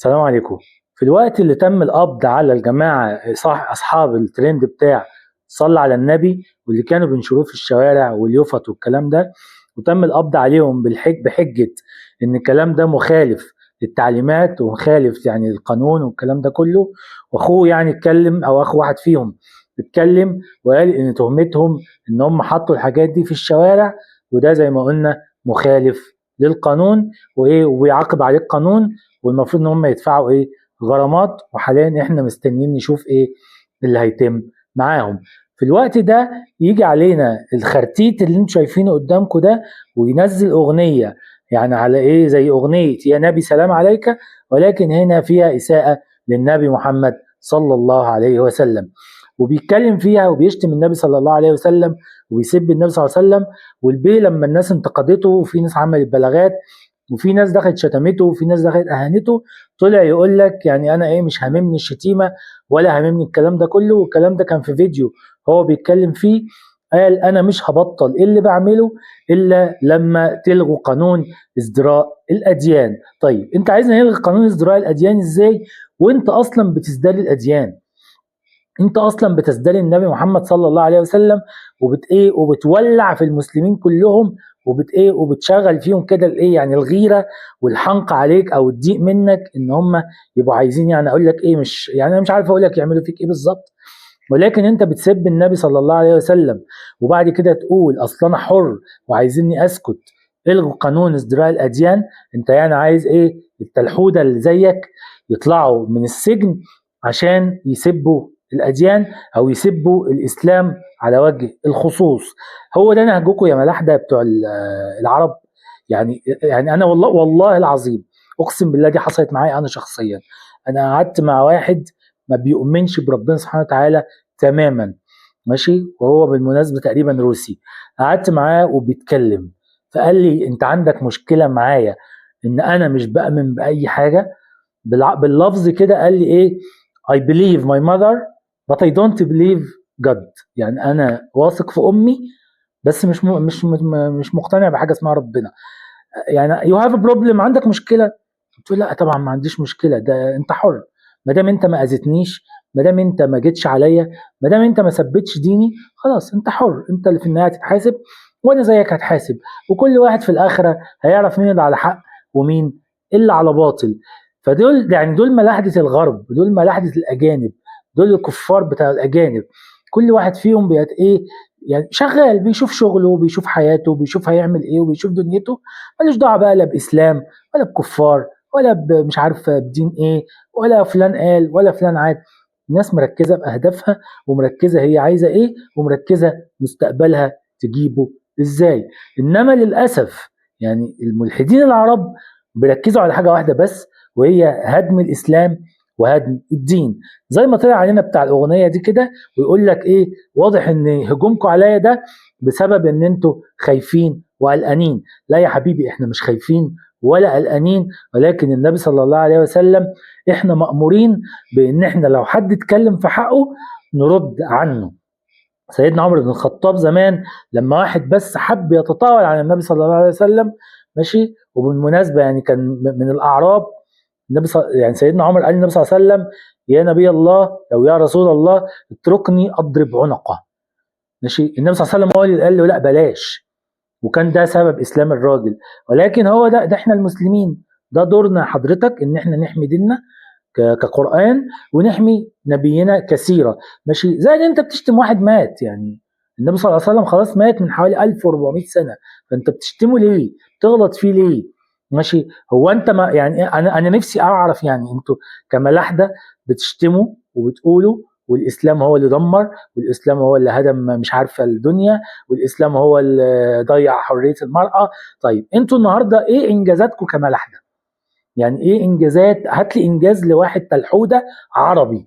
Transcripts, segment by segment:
السلام عليكم. في الوقت اللي تم القبض على الجماعة صح أصحاب الترند بتاع صلى على النبي واللي كانوا بينشروه في الشوارع واليفط والكلام ده، وتم القبض عليهم بحجة إن الكلام ده مخالف للتعليمات ومخالف يعني القانون والكلام ده كله، وأخوه يعني اتكلم أو أخو واحد فيهم اتكلم وقال إن تهمتهم إن هم حطوا الحاجات دي في الشوارع، وده زي ما قلنا مخالف للقانون وإيه وبيعاقب عليه القانون، والمفروض إن هم يدفعوا إيه غرامات. وحاليا إحنا مستنيين نشوف إيه اللي هيتم معاهم. في الوقت ده يجي علينا الخرتيت اللي انتوا شايفينه قدامكم ده وينزل أغنية يعني على إيه زي أغنية يا نبي سلام عليك، ولكن هنا فيها إساءة للنبي محمد صلى الله عليه وسلم، وبيتكلم فيها وبيشتم النبي صلى الله عليه وسلم وبيسب النبي صلى الله عليه وسلم. والبي لما الناس انتقدته وفي ناس عملت بلاغات وفي ناس دخلت شتمته وفي ناس دخلت اهانته، طلع يقول لك يعني انا ايه مش هاممني الشتيمة ولا هاممني الكلام ده كله. والكلام ده كان في فيديو هو بيتكلم فيه، قال انا مش هبطل اللي بعمله الا لما تلغوا قانون ازدراء الاديان. طيب انت عايزنا نلغي قانون ازدراء الاديان ازاي وانت اصلا بتزدري الاديان؟ انت اصلا بتزدري النبي محمد صلى الله عليه وسلم وبت ايه وبتولع في المسلمين كلهم وبت ايه وبتشغل فيهم كده الايه يعني الغيرة والحنق عليك او الضيق منك ان هم يبقوا عايزين يعني اقول لك ايه، مش يعني انا مش عارف اقول لك يعملوا فيك ايه بالظبط، ولكن انت بتسب النبي صلى الله عليه وسلم وبعد كده تقول اصل انا حر وعايزيني اسكت، الغوا قانون ازدراء الاديان. انت يعني عايز ايه التلحوده اللي زيك يطلعوا من السجن عشان يسبوا الاديان او يسبوا الاسلام على وجه الخصوص؟ هو ده نهجكم يا ملاحده بتوع العرب؟ يعني انا والله العظيم اقسم بالله دي حصلت معايا انا شخصيا. انا قعدت مع واحد ما بيؤمنش بربنا سبحانه وتعالى تماما، ماشي، وهو بالمناسبة تقريبا روسي. قعدت معاه وبيتكلم فقال لي انت عندك مشكلة معايا ان انا مش بامن باي حاجة، باللفظ كده قال لي ايه I believe my mother but I don't believe God، يعني انا واثق في امي بس مش مقتنع بحاجة اسمها ربنا. يعني you have a problem، عندك مشكلة؟ قلت له لا طبعا ما عنديش مشكلة، ده انت حر، ما دام انت ما اذيتنيش، ما دام انت ما جيتش عليا، ما دام انت ما سبتش ديني، خلاص انت حر، انت اللي في النهاية هتتحاسب وانا زيك هتحاسب، وكل واحد في الاخرة هيعرف مين اللي على حق ومين اللي على باطل. فدول يعني دول ملاحده الغرب، دول ملاحده الاجانب، دول الكفار بتاع الاجانب، كل واحد فيهم بيت ايه يعني شغال بيشوف شغله بيشوف حياته بيشوف هيعمل ايه وبيشوف دنيته، مالوش دعوه بقى لا باسلام ولا بكفار ولا مش عارف بدين ايه ولا فلان قال ولا فلان عاد. الناس مركزه باهدافها ومركزه هي عايزه ايه ومركزه مستقبلها تجيبه ازاي. انما للاسف يعني الملحدين العرب بيركزوا على حاجة واحدة بس، وهي هدم الاسلام وهدم الدين، زي ما طلع علينا بتاع الاغنية دي كده ويقول لك ايه واضح ان هجومكم عليا ده بسبب ان انتوا خايفين وقلقانين. لا يا حبيبي احنا مش خايفين ولا قلقانين، ولكن النبي صلى الله عليه وسلم احنا مأمورين بان احنا لو حد اتكلم في حقه نرد عنه. سيدنا عمر بن الخطاب زمان لما واحد بس حب يتطاول على النبي صلى الله عليه وسلم، ماشي، وبالمناسبة يعني كان من الاعراب، النبي يعني سيدنا عمر قال للنبي صلى الله عليه وسلم يا نبي الله او يا رسول الله اتركني اضرب عنقه، ماشي. النبي صلى الله عليه وسلم هو اللي قال له لا بلاش، وكان ده سبب اسلام الراجل. ولكن هو ده احنا المسلمين ده دورنا حضرتك ان احنا نحمي ديننا كقرآن ونحمي نبينا كسيرة، ماشي. زي ان انت بتشتم واحد مات، يعني النبي صلى الله عليه وسلم خلاص مات من حوالي 1400 سنة، فانت بتشتمه ليه؟ بتغلط فيه ليه؟ ماشي. هو انت ما يعني انا نفسي اعرف يعني انتوا كملاحدة بتشتموا وبتقولوا والاسلام هو اللي دمر والاسلام هو اللي هدم مش عارفه الدنيا والاسلام هو اللي ضيع حرية المراة. طيب انتوا النهارده ايه انجازاتكم كملاحده؟ يعني ايه انجازات؟ هات لي انجاز لواحد تلحوده عربي،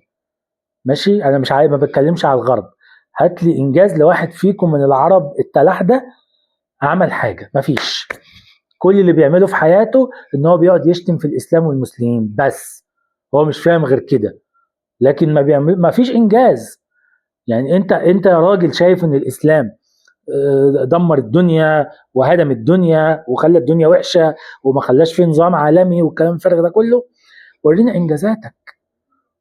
ماشي، انا مش عارف ما بتكلمش على الغرب، هات لي انجاز لواحد فيكم من العرب التلاحده عمل حاجة. مفيش. كل اللي بيعمله في حياته ان هو بيقعد يشتم في الاسلام والمسلمين بس، هو مش فاهم غير كده، لكن ما بيعمل، ما فيش انجاز. يعني انت يا راجل شايف ان الاسلام دمر الدنيا وهدم الدنيا وخلى الدنيا وحشة وما خلاش فيه نظام عالمي والكلام الفارغ ده كله، ورينا انجازاتك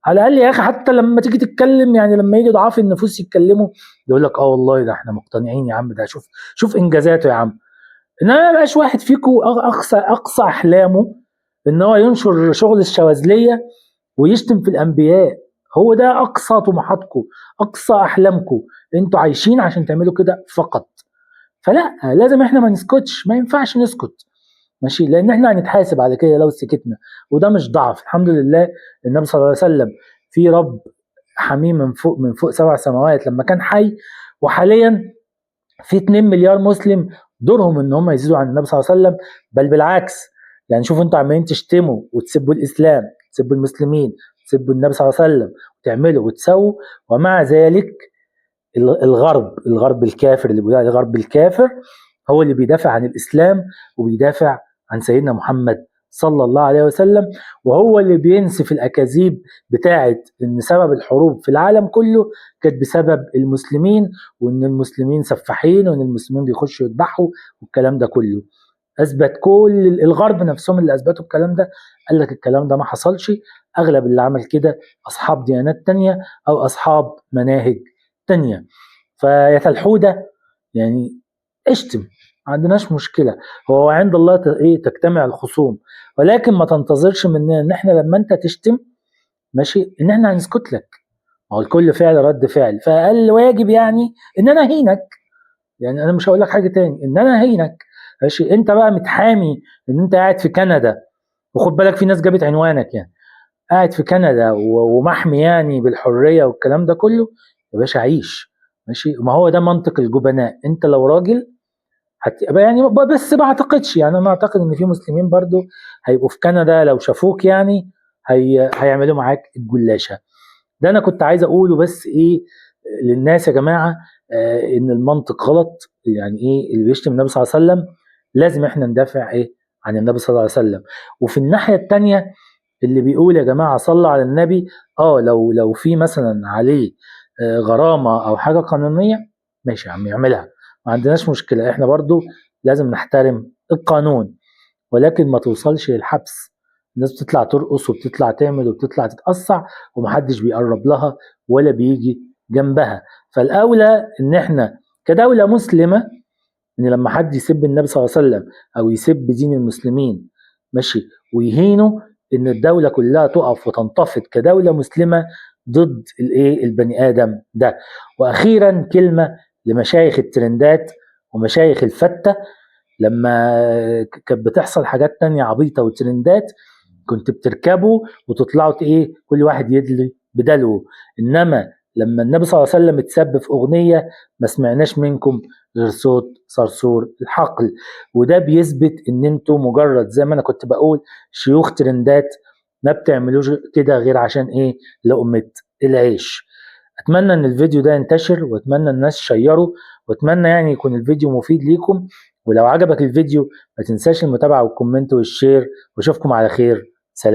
على الاقل يا اخي. حتى لما تيجي تتكلم يعني لما يجي ضعاف النفوس يتكلموا يقول لك اه والله ده احنا مقتنعين يا عم، ده شوف شوف انجازاته يا عم. انما ما بقاش واحد فيكم اقصى احلامه ان هو ينشر شغل الشواذليه ويشتم في الانبياء. هو ده اقصى طموحاتكم، اقصى احلامكم، انتوا عايشين عشان تعملوا كده فقط. فلا، لازم احنا ما نسكتش، ما ينفعش نسكت، ماشي، لان احنا هنتحاسب على كده لو سكتنا، وده مش ضعف. الحمد لله النبي صلى الله عليه وسلم في رب حميم من فوق 7 سماوات لما كان حي، وحاليا في 2 مليار مسلم دورهم ان هم يزيدوا عن النبي صلى الله عليه وسلم، بل بالعكس. يعني شوفوا انتوا عمالين تشتموا وتسبوا الاسلام، تسبوا المسلمين، تسبوا النبي صلى الله عليه وسلم، وتعملوا وتسووا، ومع ذلك الغرب الكافر اللي بيقول عليه الغرب الكافر هو اللي بيدافع عن الاسلام وبيدافع عن سيدنا محمد صلى الله عليه وسلم، وهو اللي بينسف الاكاذيب بتاعت ان سبب الحروب في العالم كله كانت بسبب المسلمين، وان المسلمين سفاحين، وان المسلمين بيخشوا يذبحوا والكلام ده كله. اثبت كل الغرب نفسهم اللي اثبتوا الكلام ده، قال لك الكلام ده ما حصلش، اغلب اللي عمل كده اصحاب ديانات تانية او اصحاب مناهج تانية. فيا تلحوده يعني اشتم، ما عندناش مشكلة، هو عند الله ايه تجتمع الخصوم، ولكن ما تنتظرش مننا ان احنا لما انت تشتم ماشي ان احنا هنسكت لك. ما هو الكل فعل رد فعل، فاقل واجب يعني ان انا اهينك، يعني انا مش هقول لك حاجة تاني، ان انا اهينك ماشي. انت بقى متحامي ان انت قاعد في كندا، وخد بالك في ناس جابت عنوانك، يعني قاعد في كندا ومحمي يعني بالحرية والكلام ده كله، يا باشا عيش ماشي. ما هو ده منطق الجبناء. انت لو راجل يعني بس ما اعتقدش، يعني انا اعتقد ان في مسلمين برضو هيبقوا في كندا لو شافوك يعني هيعملوا معاك الجلاشه. ده انا كنت عايز اقوله بس ايه للناس يا جماعة، ان المنطق غلط. يعني ايه اللي بيشتم النبي صلى الله عليه وسلم لازم احنا ندافع ايه عن النبي صلى الله عليه وسلم. وفي الناحية الثانية اللي بيقول يا جماعة صلوا على النبي، لو في مثلا عليه غرامة او حاجة قانونية ماشي يا عم يعملها، ما عندناش مشكلة، احنا برضو لازم نحترم القانون، ولكن ما توصلش للحبس. الناس بتطلع ترقص وبتطلع تعمل وبتطلع تتقصع ومحدش بيقرب لها ولا بيجي جنبها. فالاولى ان احنا كدولة مسلمة ان لما حد يسب النبي صلى الله عليه وسلم او يسب دين المسلمين ماشي ويهينه، ان الدولة كلها تقف وتنتفض كدولة مسلمة ضد الايه البني ادم ده. واخيرا كلمة لمشايخ الترندات ومشايخ الفتة، لما كانت بتحصل حاجات تانية عبيطة وترندات كنت بتركبوا وتطلعوا ايه كل واحد يدلي بدلوه، انما لما النبي صلى الله عليه وسلم اتسب في اغنية ما سمعناش منكم غير صوت صرصور الحقل. وده بيثبت ان انتوا مجرد زي ما انا كنت بقول شيوخ ترندات، ما بتعملوش كده غير عشان ايه لقمة العيش. اتمنى ان الفيديو ده ينتشر، واتمنى الناس تشيره، واتمنى يعني يكون الفيديو مفيد ليكم. ولو عجبك الفيديو ما تنساش المتابعة وال comment وال share، واشوفكم على خير. سلام.